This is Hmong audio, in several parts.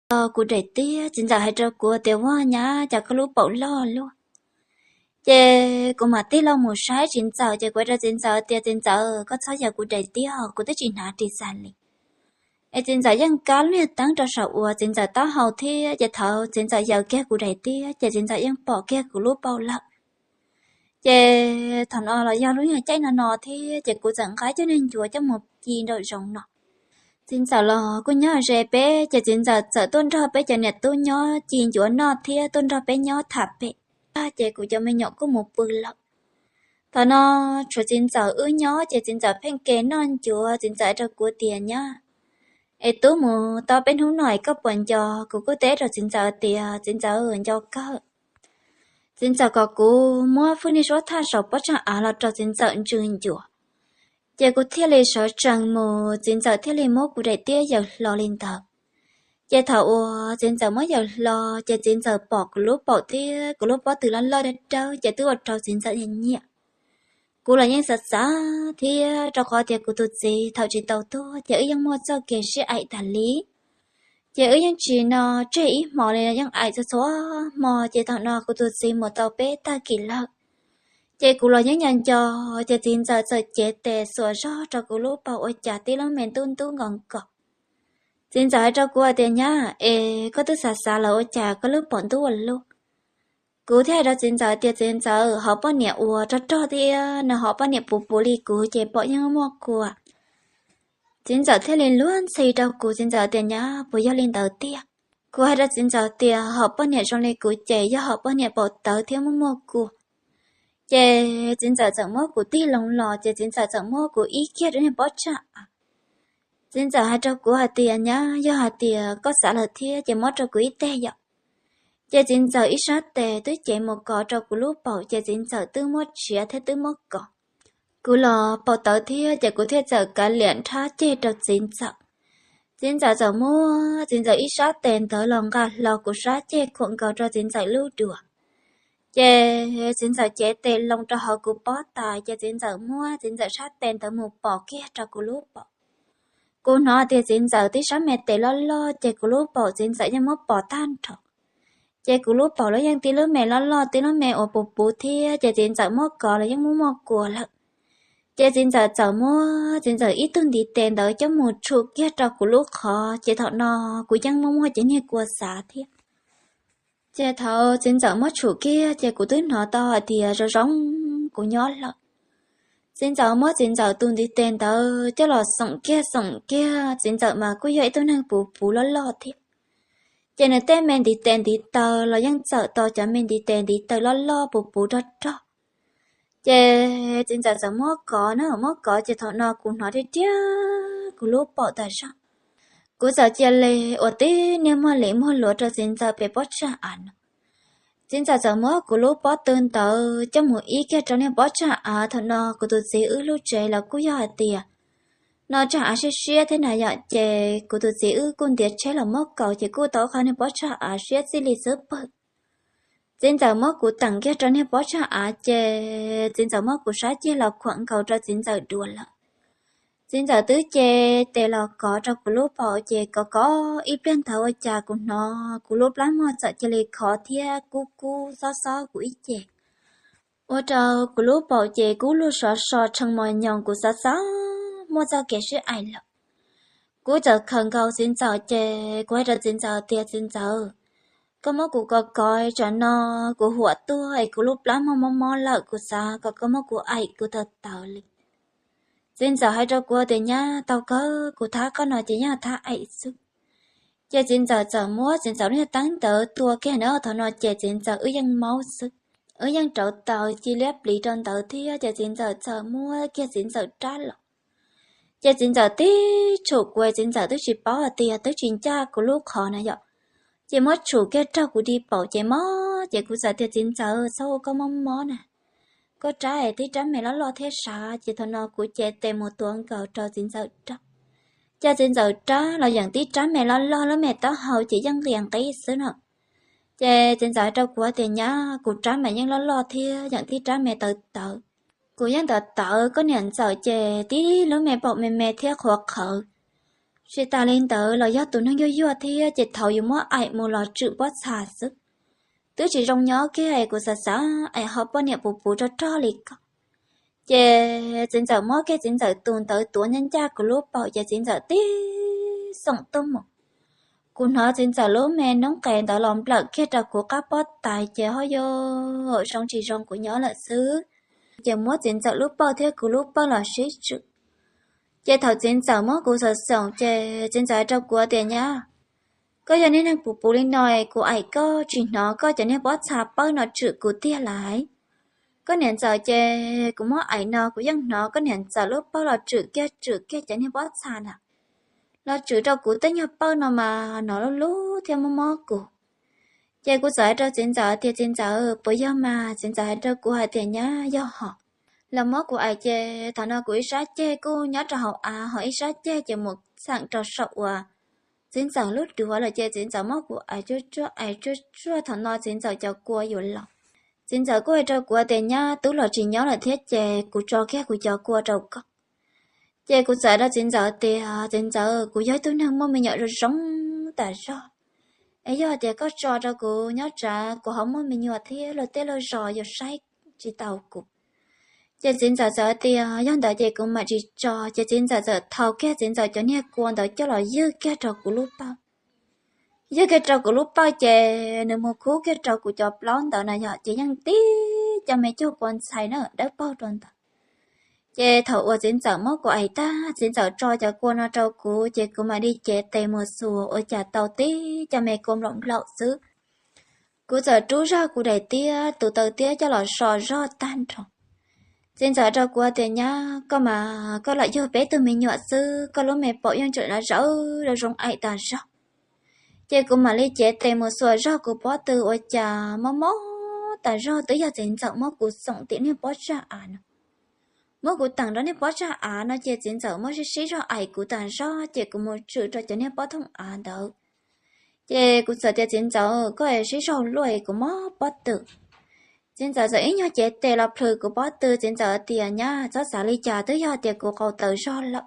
kuv daim tiab. Txiv ntxawm hais rau kuv tias, Ua nyab, cas koj lub paum loj luaj? Ces kuv mam tig los mus saib txiv ntxawm, ces kuv hais rau txiv ntxawm tias, Txiv ntxawm, koj txhob yaws kuv daim tiab, kuv twb tsis hnav ris xas li. Es txiv ntxawm yeej kab lub niag teeb rau saum uas txiv ntxawm taub hau thiab, ces thaum txiv ntxawm yaws kiag kuv daim tiab ces txiv ntxawm yeej pom kiag kuv lub paum lawm. Ces thaum no los yog lub niag caij no no thiab, ces kuv txawm nqa cov niag ncuav coj mus ci nraum zoov no. Txiv ntxawm los kuj nyob ze peb, ces txiv ntxawm txawm tuaj nrog peb cov niam tub nyob ci ncuav noj thiab tuaj nrog peb nyob tham pem. Ces kuv cov me nyuam kuj mus pw lawm. Thaum no tshuav txiv ntxawm wb nyob, ces txiv ntxawm pheej ke noj ncuav. Txiv ntxawm hais rau kuv tias, Nyab, es tub mus tau peb hnub no es koj puas nco? Kuv kuj teb rau txiv ntxawm tias, Txiv ntxawm, nco kawg. Txiv ntxawm kom kuv muab fwj niag suab thaj saum pob tsag av los rau txiv ntxawm ntsws ncuav. Ces kuv thiaj li sawv tsees mus, txiv ntxawm thiaj li muab kuv daim tiab yaws hlo li ntawd. Ces thaum uas txiv ntxawm muab yaws hlo, ces txiv ntxawm pom kuv lub paum thiab kuv lub pob tw loj loj dawb dawb, ces twb ua rau txiv ntxawm nyiam nyiam. Kuv los yeej xav xav thiab, rau qhov tias kuv tus txiv thaum tsis tau tuag ces wb yeej muaj txoj kev sib aim tas li. Ces wb yeej tsis no tseg ib hmo li, yeej aim txhua txhua hmo. Ces thaum no kuv tus txiv mus tau peb tag kis lawm, ces kuv los yeej nco nco. Ces txiv ntxawm txawm cev tes xuas zog rau kuv lub paum ua cas tib lub me ntub ntub nkaus nkaus. Txiv ntxawm hais rau kuv hais tias, Nyab, es koj twb xav xav lawm ua cas koj lub paum ntub ua luaj? Kuv thiaj hais rau txiv ntxawm tias, Txiv ntxawm, hom poj niam uas rog rog thiab no, hom poj niam puv puv li kuv ces paum yeej muaj kua. Txiv ntxawm thiaj li luag ntxhi rau kuv, txiv ntxawm tias, Nyab, puas yog li ntawd tiag? Kuv hais rau txiv ntxawm tias, Hom poj niam zoo li kuv ces yog hom poj niam paum tawv thiab muaj muaj kua. Ces txiv ntxawm txawm muab kuv tig loo los, ces txiv ntxawm txawm muab kuv ib kiag rau niag pob tsag av. Txiv ntxawm hais rau kuv hais tias, Nyab, yog hais tias koj xav lawm thiab ces muab rau kuv ib teg yom. Ces txiv ntxawm ib sab tes twb cev mus kov rau kuv lub paum, ces txiv ntxawm twb muab tshiav thiab twb muab kov. Kuv los paum tawv thiab, ces kuv thiaj txawm kav liam nrhab ceg rau txiv ntxawm. Txiv ntxawm txawm muab txiv ntxawm ib sab tes ntawd los nqa hlo kuv sab ceg khuam nkaus rau txiv ntxawm lub duav. Ces txiv ntxawm cev tes loo rau hauv kuv pob tais, ces txiv ntxawm muab txiv ntxawm sab tes ntawd mus pom kiag rau kuv lub paum. Kuv hnov tias txiv ntxawm tib sab me tes loj loj, ces kuv lub paum txiv ntxawm yeej muab pom tag nrho. Ces kuv lub paum los yeej tib lub me loj loj, tib lub me uas puv puv thiab, ces txiv ntxawm muab kov los yeej muaj muaj kua lawm. Ces txiv ntxawm txawm muab txiv ntxawm ib tug ntiv tes ntawd coj mus tshum kiag rau kuv lub qhov, ces thaum no kuv yeej muaj muaj cov niag kua xav thiab. Ces thaum txiv ntxawm muab tshum kiag, ces kuv twb hnov tau hais tias zoo zoo kuv nyob lawm. Txiv ntxawm muab txiv ntxawm tus ntiv tes ntawd coj los xoom kiag xoom kiag, txiv ntxawm mas kuj yog ib tug neeg puv puv loj loj thiab. Ces nws tej me ntiv tes ntiv taw los yeej txawm tau cov me ntiv tes ntiv taw loj loj puv puv rog rog. Ces txiv ntxawm txawm muab kov na, muab kov ces thaum no kuv hnov tiag tiag kuv lub paum tas zog. Kuv txawm cia li ua tib niag muag li muag luav rau txiv ntxawm pem pob tsag av no. Txiv ntxawm txawm muab kuv lub pob tw ntawd coj mus ib kiag rau niag pob tsag av. Thaum no kuv tus txiv wb lub tsev los kuj yog hais tias no tsag av siab siab thiab na yom, ces kuv tus txiv wb kuj ntiav tsheb los muab kaus ces kuj tau qhov niag pob tsag av siab txij li xub pwg. Txiv ntxawm muab kuv teem kiag rau niag pob tsag av, ces txiv ntxawm muab kuv sab ceg los khuam nkaus rau txiv ntxawm duav lawm. Txiv ntxawm twb ce tes los kov rau kuv lub paum, ces kov kov ib pliag ntawd ua cas kuv hnov kuv lub plab mog txawm cia li khov thiab kub kub xob xob kuv ib ce. Ua rau kuv lub paum ces kub lug sov so tshee mos nyoos, kuv xav xav muaj txoj kev sib aim lawm. Kuv txawm khawm nkaus txiv ntxawm, ces kuv hais rau txiv ntxawm tias, Txiv ntxawm, koj muab kuv kov kov tsam no kuv huam tuaj es kuv lub plab mog mob mob lawm, kuv xav kom koj muab kuv aim kuv tawv tawv li. Txiv ntxawm hais rau kuv tias, Nyab, tau kawg, kuv thab koj no ces yog thab aim xwb. Ces txiv ntxawm txawm muab txiv ntxawm lub niag teeb ntawd tua kiag na, thaum no ces txiv ntxawm wb yeej maub xwb, wb yeej rauv taws ci liab pliv rau ntawd thiab. Ces txiv ntxawm txawm muab kiag txiv ntxawm rab los. Ces txiv ntxawm tib tshum kuv, txiv ntxawm twb tsis paub hais tias twb tsis ncaj kuv lub qhov na yom. Ces muab tshum kiag raug kuv di paum ces mob, ces kuv txawm tias, Txiv ntxawm, txhob ua koj mob mob na, koj rab es tib rab me loj loj thiab sav. Ces thaum no kuv cev tes mus tuav nkaus rau txiv ntxawm rab, ces txiv ntxawm rab los yeej tib rab me loj loj, lub me taub hau ces yeej nqias nqib xwb no. Ces txiv ntxawm hais rau kuv tias, Nyab, kuv rab mas yeej loj loj thiab yeej tib rab me tawv tawv, kuv yeej tawv tawv, koj niam ntxawm ces tib lub me paum me me thiab qhuav qhawv. Tsis tas li ntawd los yog tus neeg yuag yuag thiab ces thaum yus muab aim mus los tswm pob txha xwb. Twb tsis zoo nyob kiag, kuv xav xav aim ho poj niam puv puv rog rog li ko. Ces txiv ntxawm muab kiag txiv ntxawm tus ntawd tuav ncaj ncaj kuv lub paum ces txiv ntxawm tib xoom tuaj mus. Kuv hnov txiv ntxawm lub me noob qes ntawd los nplawm kiag rau kuv qab pob tais ces ho yog zoo tsis zoo kuv nyob lawm xwb. Ces muab txiv ntxawm lub paum thiab kuv lub paum los sib tswm. Ces thaum txiv ntxawm muab kuv xoom xoom ces txiv ntxawm hais rau kuv tias, Nyab, koj yog niag neeg puv puv li no, kuv aim koj tsis hnov koj cov niag pob txha pawb no tswm kuv tiag lauj. Koj niam ntxawm ces kuv muab aim no kuv yeej hnov koj niam ntxawm lub paum los tswm kiag tswm kiag cov niag pob txha na, los tswm rau kuv tej nyuag paum no mas hnov lub lub thiab mob mob kuv. Ces kuv txawm hais rau txiv ntxawm tias, Txiv ntxawm, puas yog mas? Txiv ntxawm hais rau kuv hais tias, Nyab, yog hos. Los muab kuv aim ces thaum no kuv ib sab ceg kuj nyob rau hauv av, ho ib sab ceg ces mus txheem rau saum uas txiv ntxawm lub duav lawm ces txiv ntxawm muab kuv aim tsuag tsuag aim tsuag tsuag, thaum no txiv ntxawm cov kua yuav los. Txiv ntxawm kuj hais rau kuv tias, Nyab, tub los tsis nyob lawm thiab ces kuv tso kiag kuv cov kua rau koj. Ces kuv txawm hais rau txiv ntxawm tias, Txiv ntxawm, kuv yog ib tug neeg muaj me nyuam zoo zoo tas zog, es yog tias koj tso rau kuv nyob tsam kuv ho muaj me nyuam thiab luag tej luag zos yuav saib tsis taus kuv. Ces txiv ntxawm txawm tias, Yog ntawd ces kuv mam tsis tso. Ces txiv ntxawm txawm thau kiag txiv ntxawm cov niag kua ntawd coj los ywg kiag rau kuv lub paum. Ywg kiag rau kuv lub paum ces nws mus khub kiag rau kuv cov plaub ntawd na yog ces yeej tib cov me cuag kua ntxhais na dawb paug rau ntawd. Ces thaum uas txiv ntxawm muab kuv aim tag, txiv ntxawm tso cov kua no rau kuv ces kuv mam li cev tes mus xuas ua cas tau tib cov me kua nplaum nplaum xwb. Kuv txawm rub zog kuv daim tiab tus taw tiab coj los so zog tag nrho. Txiv ntxawm rau kuv tias, Nyab, koj mas koj lam yug peb tug me nyuam xwb, koj lub me paum yeej tseem zawv zoo zoo aim tas zog. Ces kuv mam li cev tes mus xuas zog kuv pob tw ua cas mob mob tas zog, twb yog txiv ntxawm muab kuv xoom tim niag pob tsag av no. Muab kuv teem rau niag pob tsag av no ces txiv ntxawm muab sib sib zog aim kuv tas zog ces kuv mus tswm rau cov niag pob thooj av ntawd. Ces kuv txawm tias, Txiv ntxawm, koj sib zog luaj es kuv mob pob tw. Txiv ntxawm txawm ib nyuag cev tes los plhws kuv pob tw, txiv ntxawm tias, Nyab, txhob xav li cas, twb yog tias kuv qaug taws zog lawm.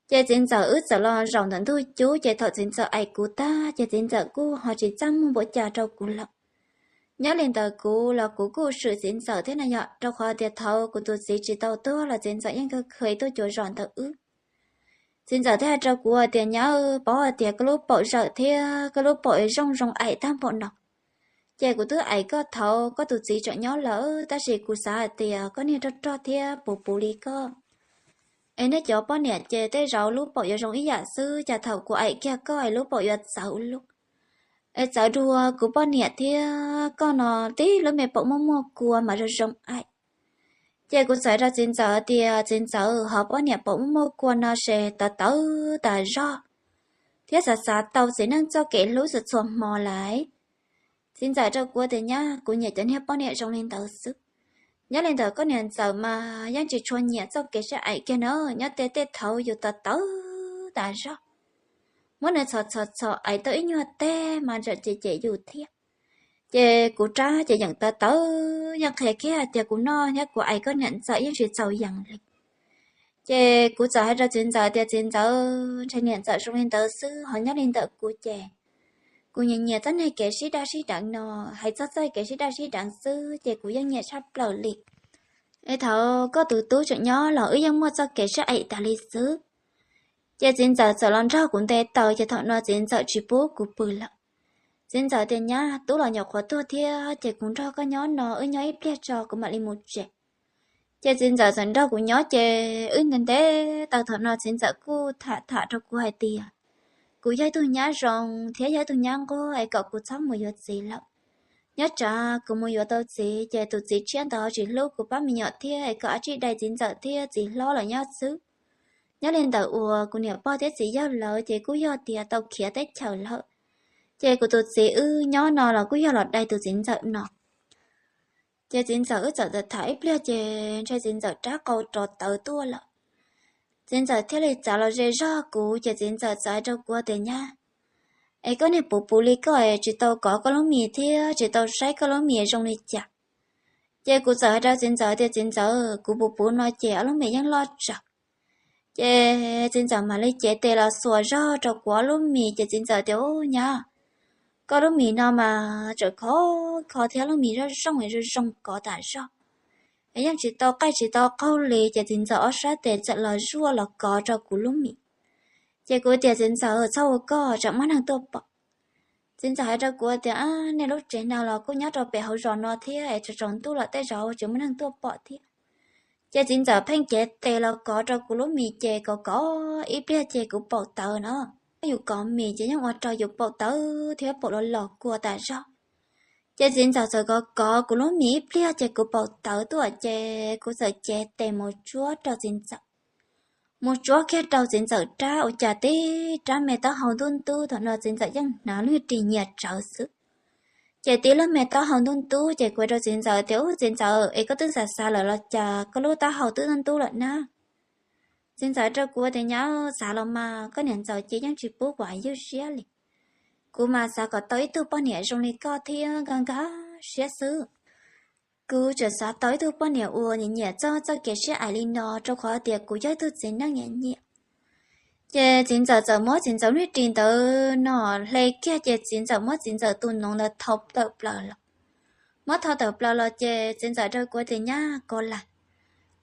Ces txiv ntxawm wb txawm los zaum ntawm ntug cub, ces thaum txiv ntxawm aim kuv tag ces txiv ntxawm kuj ho tsis txaj muag npaum cas rau kuv lawm. Nyob li ntawd kuv los kuv kuj swm txiv ntxawm thiab na yom, rau qhov tias thaum kuv tus txiv tsis tau tuag los txiv ntxawm yeej kawg kheev tuaj cuag zos ntawm wb. Txiv ntxawm thiaj hais rau kuv tias, Nyab, paub hais tias koj lub paum zawm thiab koj lub paum zoo zoo aim tag npaum no, ces kuv twb aim koj thaum koj tus txiv tseem nyob lawm, tab sis kuv xav hais tias koj niag rog rog thiab puv puv li koj, es nej cov poj niam ces tej zaum lub paum yuav zoo ib yam xwb, cas thaum kuv aim kiag koj es lub paum yuav txawv ua luaj. Es txawv dua kuv poj niam thiab koj no tib lub me paum muaj muaj kua mas zoo zoo aim. Ces kuv txawm rau txiv ntxawm tias, Txiv ntxawm, ho poj niam paum muaj muaj kua no ces tawv tawv tas zog, thiab xav xav tau txiv neej txoj kev hlub txhua txhua hmo lawm. Txiv ntxawm rau kuv tias, Nyab, kuv nyiam cov niag poj niam zoo li ntawd xwb. Nyob li ntawd koj niam ntxawm mas yeej tsis tshua nyiam txoj kev sib aim kiag na, nyob tej tej thaum yus tawv tawv tas zog, muab nws txhom txhom txhom aim tau ib nyuag teg mas tseem cem cem yus thiab. Ces kuv rab ces yeej tawv tawv, yeej qhia kiag tias kuv noj thiab kuv aim koj niam ntxawm yeej tsis txaus yees li. Ces kuv txawm hais rau txiv ntxawm tias, Txiv ntxawm, ntshe niam ntxawm zoo li ntawd xwb, ho nyob li ntawm kuv ces kuv nyiam nyiam txoj niag kev sib daj sib deev no, hais txog txoj kev sib daj sib deev xwb ces kuv yeej nyiam tshaj plaws li. Es thaum koj tus tub tseem nyob los wb yeej muaj txoj kev sib aim tas li xwb. Ces txiv ntxawm txawm los nrog kuv nte taws, ces thaum no txiv ntxawm tsis pub kuv pw lawm. Txiv ntxawm tias, Nyab, tub los nyuam qhuav tuag thiab, ces kuv nrog koj nyob no wb nyob ib pliag tso kuv mam li mus tsev. Ces txiv ntxawm txawm nrog kuv nyob, ces wb nte nte taws, thaum no txiv ntxawm kuj tham tham rau kuv hais tias kuv yog ib tug nyab zoo thiab yog ib tug nyab nquag es kom kuv txhob mus yuav txiv lawm. Nyob tsam kuv mus yuav tau txiv ces tus txiv tshiab ntawd tsis hlub kuv pab me nyuam thiab, es kom dab tsi dai txiv ntxawm thiab txiv hlob los nyob xwb. Nyob li ntawd uas kuv niam pog thiab txiv yawg lawv ces kuj yog tias tau khiav teb chaws lawm, ces kuv tus txiv wb nyob no los kuj yog los dai tus txiv ntxawm no. Ces txiv ntxawm wb txawm tham tham ib pliag ces ntshe txiv ntxawm rab qau rov tawv tuaj lawm. Txiv ntxawm thiaj li txav los ze zog kuv, ces txiv ntxawm txawm hais rau kuv tias, Nyab, es koj niag puv puv li koj es tsis tau kov koj lub mis thiab tsis tau saib koj lub mis zoo li cas? Ces kuv txawm hais rau txiv ntxawm tias, Txiv ntxawm, kuv puv puv no ces ob lub mis yeej loj tsawv. Ces txiv ntxawm mam li cev tes los xuas zog rau kuv ob lub mis ces txiv ntxawm tias, Ub nyab, koj lub mis no mas tseem khov kho thiab, lub mis zoo zoo zoo zoo kov tas zog, es yeej tsis tau qaij tsis tau qaug li. Ces txiv ntxawm ob sab tes txawm los zuaj los kov rau kuv lub mis. Ces kuv tias, Txiv ntxawm, txhob ua koj, tsam muaj neeg tuaj pom. Txiv ntxawm hais rau kuv tias, Nej lub tsev no los kuj nyob rau pem hauv zos no thiab es tsaus ntuj lawm tej zaum tsis muaj neeg tuaj pom thiab. Ces txiv ntxawm pheej cev tes los kov rau kuv lub mis ces kov kov ib pliag ces kuv paum tawv no. Yus kov mis ces yeej ua rau yus paum tawv thiab paum los los kua tas zog. Ces txiv ntxawm txawm kov kov kuv lub mis ib pliag ces kuv paum tawv tuaj ces kuv txawm cev tes mus tsuab rau txiv ntxawm. Mus tsuab kiag rau txiv ntxawm rab ua cas tib rab me taub hau ntub ntub, thaum no txiv ntxawm yeej hnav lub ris nyias tsawv xwb. Ces tib lub me taub hau ntub ntub ces kuv hais rau txiv ntxawm tias, Ub txiv ntxawm, es koj twb xav xav lawm los cas koj lub taub hau twb ntub ntub lawm na? Txiv ntxawm rau kuv tias, Nyab, xav los mas koj niam ntxawm ces yeej tsis pub kuv ywj siab li. Kuv mas xav kom tau ib tug poj niam zoo li koj thiab nkag nkag siab xwb. Kuv tseem xav tau ib tug poj niam uas nyiam nyiam txog txoj kev sib aim li no rau qhov tias kuv yog ib tug txiv neej nyiam nyiam. Ces txiv ntxawm txawm muab txiv ntxawm lub ris ntawd no hle kiag ces txiv ntxawm muab txiv ntxawm tus noov ntawd thau tawm plaws los. Muab thau tawm plaws los ces txiv ntxawm rau kuv tias, Nyab, kov lawm,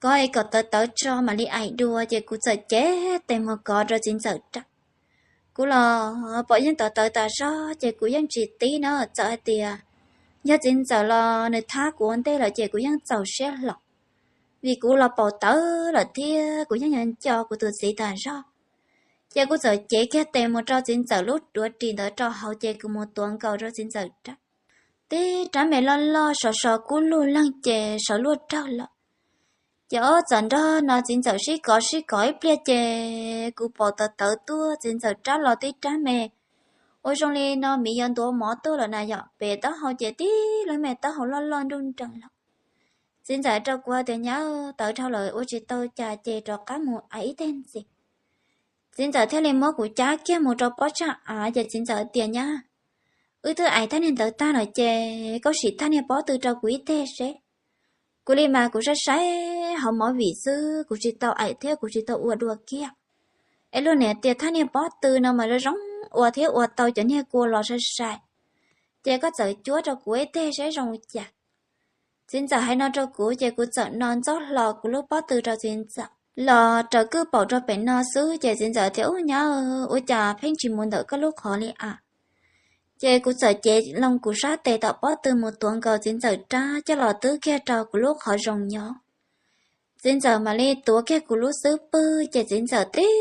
kov es kom tawv tawv tso mam li aim dua. Ces kuv txawm cev tes mus kov rau txiv ntxawm rab. Kuv los pom yeej tawv tawv tas zog ces kuv yeej tsis tib na, txawm hais tias yog txiv ntxawm los nws thab kuv ua ntej lawm ces kuv yeej txaus siab hlo, vim kuv los paum tawv lawm thiab kuv yeej yuav nco kuv tus txiv tas zog. Ces kuv txawm cev kiag tes mus rau txiv ntxawm lub duav ris ntawd rau hauv ces kuv mus tuav nkaus rau txiv ntxawm rab. Tib rab me loj loj sov sov kub lug leeg ces sawv luaj rawg lawm. Ces ob txawm nrog no txiv ntxawm sib kov sib kov ib pliag ces kuv paum tawv tawv tuaj, txiv ntxawm rab los tib rab me ua zoo li no miv yuav ntuav mov tuaj lawm na yom, pem taub hau ces tib lub me taub hau loj loj nruj nrees los. Txiv ntxawm rau kuv tias, Nyab, tawv dhau lawm ua tsis tau cas ces rov qab mus aim ib teg ntxiv. Txiv ntxawm thiaj li muab kuv cab kiag mus rau pob tsag av ces txiv ntxawm tias, Nyab, wb twb aim thaj niag ntawd tag lawm ces koj sim thaj niag pob tw rau kuv ib teg seb. Kuv li mas kuv saib saib hauv movie xwb, kuv tsis tau aim thiab kuv tsis tau ua dua kiag. Es luag niam tias thaj niag pob tw no mas zoo zoo ua thiab ua tau cov niag kua los sai sai. Ces koj txawm cuab rau kuv ib teg seb zoo li cas. Txiv ntxawm hais no rau kuv ces kuv txawm no ntxob hlo kuv lub pob tw rau txiv ntxawm los raws kwj paum rau pem no xwb ces txiv ntxawm tias, Ub nyab, ua cas pheej tsis mus ntawm koj lub qhov li a? Ces kuv txawm cev loo kuv sab tes tom pob tw mus tuav nkaus txiv ntxawm rab coj los twb kiag rau kuv lub qhov zoov nyob. Txiv ntxawm mam li tuav kiag kuv lub xub pwg ces txiv ntxawm tib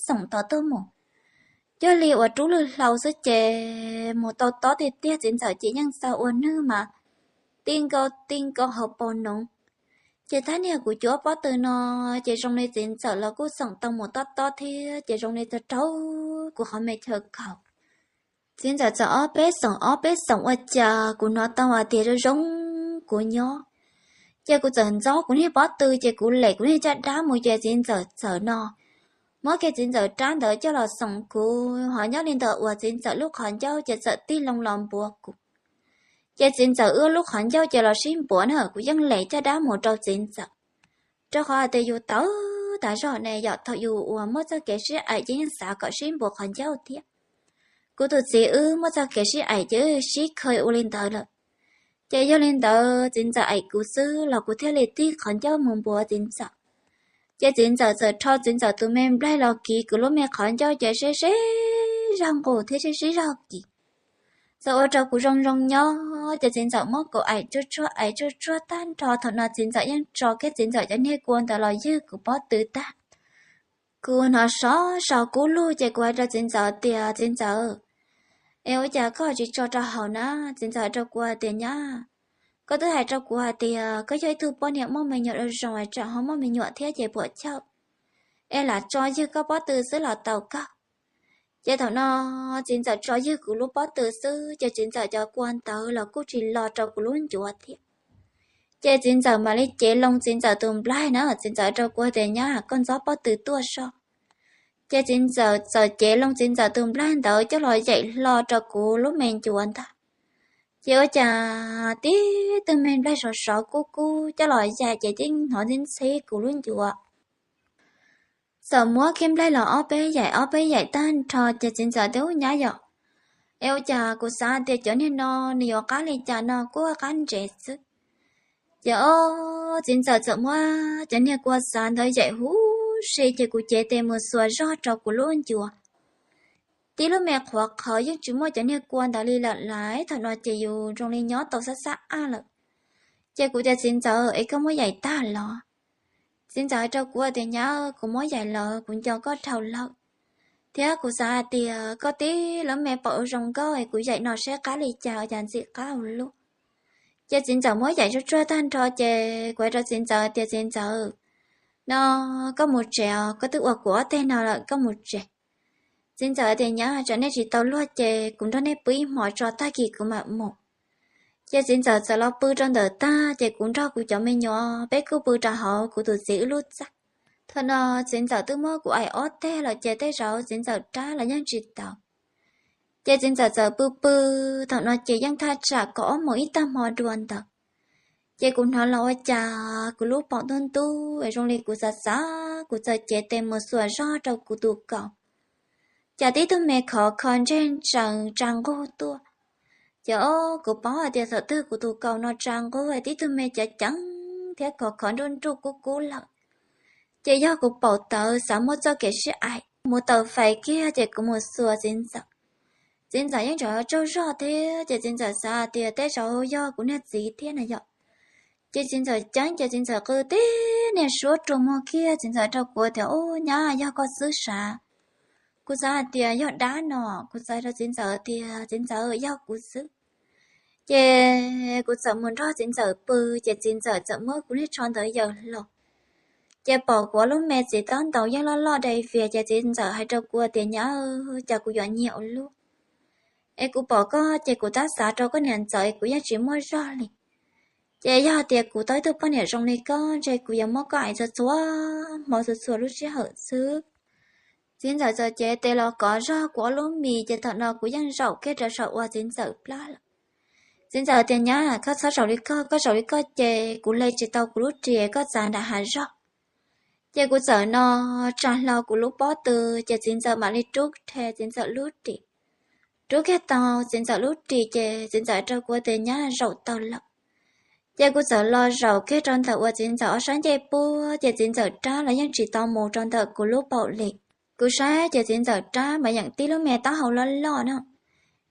xoom tod tuaj mus. Cuag li uas rub lwj hlau xwb ces mus tau tob tiag tiag, txiv ntxawm ces yeej txawj ua nwg mas ti nkaus ti nkaus hauv paus noov. Ces thaj niag kuv cuab pob tw no ces zoo li txiv ntxawm los kuj xoom tau mus tob tob thiab ces zoo li txog rau kuv qhov me chaw khaum. Txiv ntxawm txawm ob peb xoom ob peb xoom ua cas kuv hnov tau hais tias zoo zoo kuv nyob. Ces kuv txawm ntxob kuv niag pob tw ces kuv lem kuv niag caj dab mus ces txiv ntxawm txawm no muab kiag txiv ntxawm rab ntawd coj los xoom kuv, ho nyob li ntawd uas txiv ntxawm lub qhov ncauj ces txawm tig loo los npuav kuv. Ces txiv ntxawm wb lub qhov ncauj ces los sib npuav na, kuv yeej lem caj dab mus rau txiv ntxawm. Rau qhov hais tias yus tawv tas zog ne yom, thaum yus uas muaj txoj kev sib aim ces yeej xav kom sib npuav qhov ncauj thiab. Kuv tus txiv wb muaj txoj kev sib aim ces wb sib kha ua li ntawd lawm. Ces yog li ntawd txiv ntxawm aim kuv xwb los kuv thiaj li tig qhov ncauj mus npuav txiv ntxawm. Ces txiv ntxawm txawm rho txiv ntxawm tus me nplaig los kiv kuv lub me qhov ncauj ces sib sib zog nqus thiab sib sib zog kiv. Txawm ua rau kuv zoo zoo nyob ces txiv ntxawm muab kuv aim tsuag tsuag aim tsuag tsuag tag nrho, thaum no txiv ntxawm yeej tso kiag txiv ntxawm cov niag kua ntawd los ywg kuv pob tw tag. Kuv hnov sov sov kub lug ces kuv hais rau txiv ntxawm tias, Txiv ntxawm, es ua cas koj tsis tso rau hauv na? Txiv ntxawm hais rau kuv hais tias, Nyab, koj twb hais rau kuv hais tias koj yog ib tug poj niam muaj me nyuam zoo zoo es tsam ho muaj me nyuam thiab ces puam chawj. Es lam tso ywg koj pob tw xwb los tau kawg. Ces thaum no txiv ntxawm tso ywg kuv lub pob tw xwb ces txiv ntxawm cov kua ntawd los kuj tsis lo rau kuv lub ncuav thiab. Ces txiv ntxawm mam li cev loo txiv ntxawm tus nplaig na, txiv ntxawm rau kuv tias, Nyab, koj ntxob pob tw tuaj soj. Ces txiv ntxawm txawm cev loo txiv ntxawm tus nplaig ntawd coj los yaim hlo rau kuv lub me ncuav ntag. Ces ua cas tib tug me nplaig sov sov kub kub coj los yaim ces yeej hnov ntxhib ntxhib kuv lub ncuav. txawm muab kiag nplaig los ob peb yaim ob peb yaim tag nrho ces txiv ntxawm tias, Ub nyab yom, es ua cas kuv xav tias cov niag no nws yuav qab li cas no kuj qab ntsev xwb. Ces ob txiv ntxawm txawm muab cov niag kua xav ntawd yaim huv si ces kuv cev tes mus xuas zog rau kuv lub ncua. Tib lub me qhuav qhov yeej tsis muaj cov niag kua ntawd li lawm lauj, thaum no ces yus zoo li nyob tau xab xab aj lawm. Ces kuv tias, Txiv ntxawm, es koj muab yaim tag los? Txiv ntxawm hais rau kuv tias, Nyab, kuv muab yaim lawm, kuv nco koj dhau lawm, thiab kuv xav hais tias koj tib lub me pom ua zoo nkauj es kuv yaim no seb qab li cas, ua cas ntxim qab ua luaj. Ces txiv ntxawm muab yaim tsuag tsuag tag nrho ces kuv hais rau txiv ntxawm tias, Txiv ntxawm, no koj mus tsev os, koj twb ua kuv ob teg no lawm, koj mus tsev. Txiv ntxawm tias, Nyab, tsam nej tsis tau luag ces kuv nrog nej pw ib hmos tso, tag kis kuv mam mus. Ces txiv ntxawm txawm los pw rau ntawm tag ces kuv nrog kuv cov me nyuam peb kuj pw rau hauv kuv tus txiv wb lub txaj. Thaum no txiv ntxawm twb muab kuv aim ob teg lawm ces tej zaum txiv ntxawm rab los yeej tsis tau. Ces txiv ntxawm txawm pw pw, thaum no ces yeej thaj tsam kaum ob moos ib tag hmo dua ntawd. Ces kuv hnov los ua cas kuv lub paum ntub ntub es zoo li kuv xav xav, kuv txawm cev tes mus xuas zog rau kuv tus kaus. Cas tib tug me khov kho ntseg ntsees tsa nqug tuaj. Ces ob kuv paub hais tias thaum twg kuv tus kaus no tsa nqug es tib tug me cev ceev thiab khov kho nruj nruj kub kub lawm. Ces yog kuv paum tawv xav muaj txoj kev sib aim mus tawm fais kiag ces kuv mus xuas txiv ntxawm. Txiv ntxawm yeej tseem tsaug zog thiab ces txiv ntxawm xav tias tej zaum yog kuv niag txiv thiab na yom. Ces txiv ntxawm ceeb ces txiv ntxawm qw tib niag suab rua muag kiag, txiv ntxawm rau kuv tias, Ub nyab, yog koj xwb sav. Kuv xav hais tias yog dab no, kuv txawm rau txiv ntxawm tias, Txiv ntxawm, yog kuv xwb. Ces kuv txawm mus nrog txiv ntxawm pw, ces txiv ntxawm txawm muab kuv niag tsho ntawd yaws hlo. Ces pom kuv lub me txiv taub ntaus yeej loj loj dai vias, ces txiv ntxawm hais rau kuv tias, Nyab, cas kuv yuav nyiam ua luaj. Es kuv pom koj ces kuv tab xav rau koj niam ntxawm es kuv yeej tsis muaj zog li. Ces yog tias kuv tau ib tug poj niam zoo li koj ntshe kuv yuav muab koj aim txhua txhua hmo txhua txhua lub sij hawm xwb. Txiv ntxawm txawm cev tes los kov zog kuv ob lub mis ces thaum no kuv yeej zaum kiag rau saum uas txiv ntxawm plab lawm. Txiv ntxawm tias, Nyab, koj txhob zaum li koj, koj zaum li koj ces kuv hle tsis tau kuv lub ris koj txav nram hav zog. Ces kuv txawm no tsa hlo kuv lub pob tw, ces txiv ntxawm mam li rub rhe txiv ntxawm lub ris. Rub kiag tau txiv ntxawm lub ris ces txiv ntxawm rau kuv tias, Nyab, zaum tau lawm. Ces kuv txawm los zaum kiag rau ntawm uas txiv ntxawm ob sab ncej puab ces txiv ntxawm rab los yeej tsis tau mus rau ntawm kuv lub paum li. Kuv saib ces txiv ntxawm rab mas yeej tib lub me taub hau loj loj no.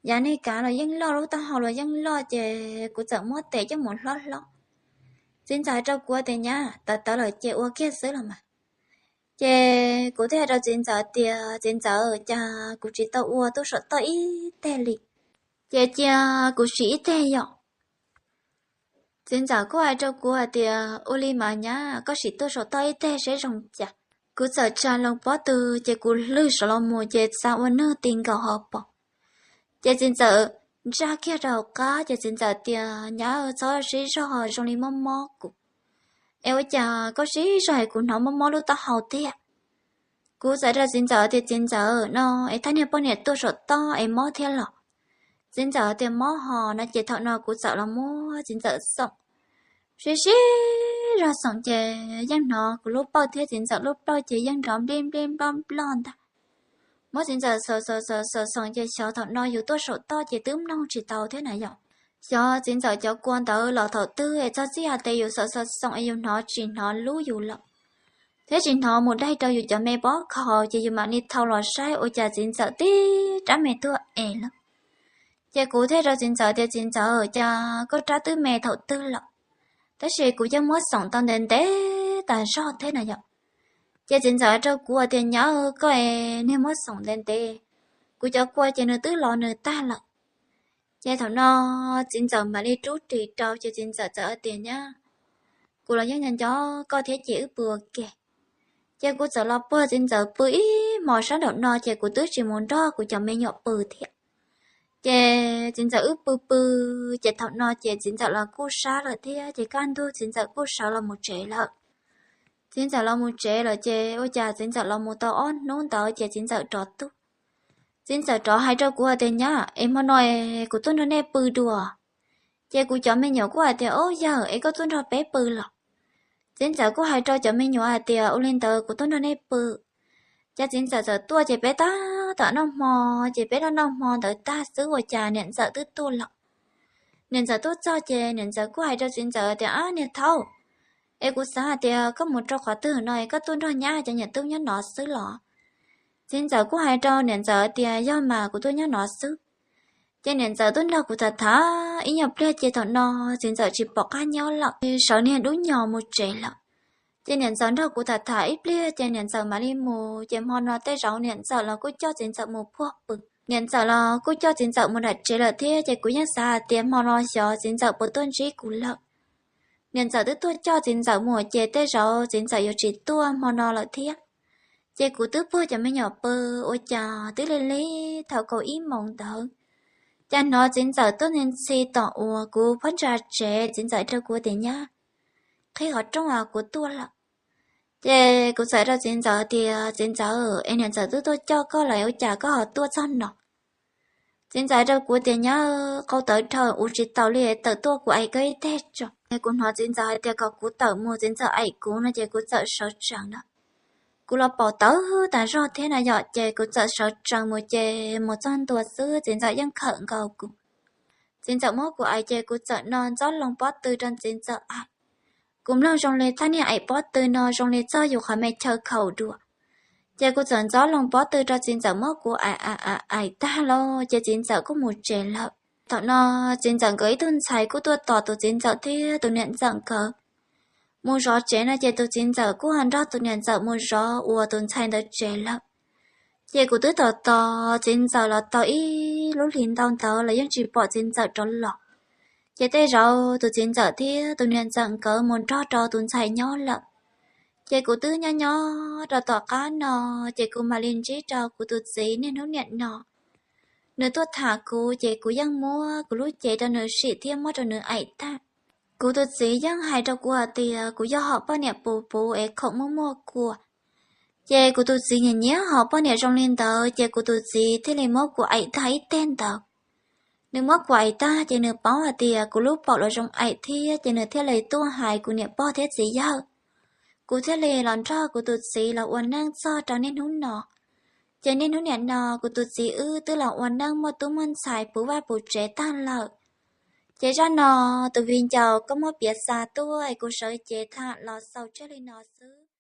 Yav nej kav los yeej loj, lub taub hau los yeej loj ces kuv txawm muab tes coj mus hlob hlob. Txiv ntxawm rau kuv tias, Nyab, tawv tawv lawm ces ua kiag xwb los mas. Ces kuv thiaj hais rau txiv ntxawm tias, Txiv ntxawm, cas kuv tsis tau ua tuaj saum toj ib teg li, ces cia kuv sim ib teg yom. Txiv ntxawm kuj hais rau kuv hais tias, Ua li mas nyab, koj sim tuaj saum toj ib teg seb zoo cas. Kuv txawm tsa loo pob tw, ces kuv hlwj saum los mus ces xav ua nwj ti nkaus hauv paus. Ces txiv ntxawm ntsaj kiag rau hauv qab ces txiv ntxawm tias, Nyab, txhob sib zog, zoo li mob mob kuv. Es ua cas koj sib zog es kuv hnov mob mob lub taub hau tiag? Kuv txawm rau txiv ntxawm tias, Txiv ntxawm, no es thaj niag poj niam tuaj saum toj es mob thiab los? Txiv ntxawm tias, Mob hos no. Ces thaum no kuv txawm los muab txiv ntxawm xoom. Sib sib zog xoom ces yeej hnov kuv lub plauj thiab txiv ntxawm lub plauj ces yeej nrov nplij nplij nploj nploj ntag. Muab txiv ntxawm xoom xoom xoom xoom xoom ces xyov thaum no yus tuaj saum toj ces twb mloog tsis tau thiab na yom. Xyov txiv ntxawm cov kua ntawd los thaum twg es txog txij hais tias yus xoom xoom xoom es yus hnov tsis hnov lub yus lawm, thiab tsis hnov mus daig rau yus cov me pob kho ces yus mam li thau los saib ua cas txiv ntxawm tib rab me tuag es lawm. Ces kuv thiaj rau txiv ntxawm tias, Txiv ntxawm, cas koj rab twb me thaum twg lawm, tab sis kuv yeej muab xoom tau ntev ntev tas zog thiab na yom. Ces txiv ntxawm rau kuv tias, Nyab, koj es niag muab xoom ntev ntev, kuv cov kua ces nws twb los nws tag lawm. Ces thaum no txiv ntxawm mam li rub ris rau ces txiv ntxawm txawm hais tias, Nyab, kuv los yeej nco nco koj thiab ces wb pw ua ke. Ces kuv txawm los puag txiv ntxawm pw ib hmos sab nraum no ces kuv twb tsis mus nrog kuv cov me nyuam pw thiab. Ces txiv ntxawm wb pw pw, ces thaum no ces txiv ntxawm los kuj sab lawm thiab ces kaj ntug txiv ntxawm kuj sawv los mus tsev lawm. Txiv ntxawm los mus tsev lawm ces ua cas txiv ntxawm los mus tau ob hnub ntawd ces txiv ntxawm rov tuaj. Txiv ntxawm rov hais rau kuv tias, Nyab, es hmo no es kuv tuaj nrog nej pw dua. Ces kuv cov me nyuam kuj hais tias, Ob yawg, es koj tuaj nrog peb pw los? Txiv ntxawm kuj hais rau cov me nyuam hais tias, Ua li ntawd kuv tuaj nrog nej pw. Ces txiv ntxawm txawm tuaj ces peb tab tom noj hmo, ces peb noj noj hmo ntawd tag xwb ua cas niam ntxawm twb tuaj lawm. Niam ntxawm tuaj txog ces niam ntxawm kuj hais rau txiv ntxawm tias, Ab niag thaub, es kuv xav hais tias koj mus rau qhov twg no es koj tuaj nrog nyab cov niam tub nyob no xwb los? Txiv ntxawm kuj hais rau niam ntxawm tias, Yog mas, kuv tuaj nyob no xwb. Ces niam ntxawm twb nrog kuv tham tham ib nyuag pliag ces thaum no txiv ntxawm tsis pom qab nyob lawm, sawv niag dub nyos mus tsev lawm. Ces niam ntxawm nrog kuv tham tham ib pliag ces niam ntxawm mam li mus, ces hmo no tej zaum niam ntxawm los kuj coj txiv ntxawm mus puag pw. Niam ntxawm los kuj coj txiv ntxawm mus nram tsev lawm thiab, ces kuv yeej xav hais tias hmo no xyov txiv ntxawm puas tuaj ntsib kuv lawm. Niam ntxawm twb tuaj coj txiv ntxawm mus ces tej zaum txiv ntxawm yuav tsis tuaj hmo no lawm thiab. Ces kuv twb puag cov me nyuam pw ua cas twb lig lig thaum kaum ib moos ntawd, cas hnov txiv ntxawm tuaj ntxhi ntxhi tom uas kuv phab ntsa tsev. Txiv ntxawm rau kuv tias, Nyab, qhib qhov rooj, kuv tuaj lawm. Ces kuv txawm rau txiv ntxawm tias, Txiv ntxawm, es niam ntxawm twb tuaj coj koj lawm ua cas koj ho tuaj txog no? Txiv ntxawm rau kuv tias, Nyab, qau tawv dhau ua tsis taus li, tawm tuaj kuv aim koj ib teg tso. Kuv hnov txiv ntxawm hais tias kom kuv tawm mus txiv ntxawm aim kuv no ces kuv txawm sawv tsees na. Kuv los pom tawv tas zog thiab na yom, ces kuv txawm sawv tsees mus ces mus txog ntua xwb txiv ntxawm yeej khawm nkaus kuv. Txiv ntxawm muab kuv aim ces kuv txawm no ntxob loo pob tw rau txiv ntxawm aim. Kuv mloog zoo li thaj niag aim pob tw no zoo li txog yus qhov me chaw khaum dua. Ces kuv txawm ntxob loo pob tw rau txiv ntxawm muab kuv aim aim aim tag lawm ces txiv ntxawm kuj mus tsev lawm. Thaum no txiv ntxawm nkawd ib tug ntxhais kuj tuaj tos tus txiv ntxawm thiab tus niam ntxawm nkawd mus zov tsev no ces tus txiv ntxawm kuj ho nrog tus niam ntxawm mus zov uas tus ntxhais ntawd tsev lawm. Ces kuv twb tos tos txiv ntxawm los tau ib lub hlis ntau ntawd los yeej tsis pom txiv ntxawm rov los. Ces tej zaum tus txiv ntxawm thiab tus niam ntxawm nkawd mus nrog rau tus ntxhais nyob lawm. Ces kuv twb nyob nyob rau tom qab no, ces kuv mam li ntsib rau kuv tus txiv niaj hnub niam no. Nws tuaj tham kuv ces kuv yeej muab kuv lub cev rau nws sim thiab muab rau nws aim tag. Kuv tus txiv yeej hais rau kuv hais tias kuv yog hom poj niam puv puv es khoom muaj muaj kua. Ces kuv tus txiv nyiam nyiam hom poj niam zoo li ntawd ces kuv tus txiv thiaj li muab kuv aim tag ib teg ntawd. Nws muab kuv aim tag ces nws paub hais tias kuv lub paum los zoo aim thiab ces nws thiaj li tuaj hais kuv niam pog thiab txiv yawg. Kuv thiaj li los nrog kuv tus txiv los ua neej txog rau niaj hnub no. Ces niaj hnub niam no kuv tus txiv wb twb los ua neej muaj tub muaj ntxhais puv vaj puv tsev tag lawm. Ces zaj no tus viv ncaus koj muab piav xa tuaj es kuv sawv cev tham los xaus tseg li no xwb.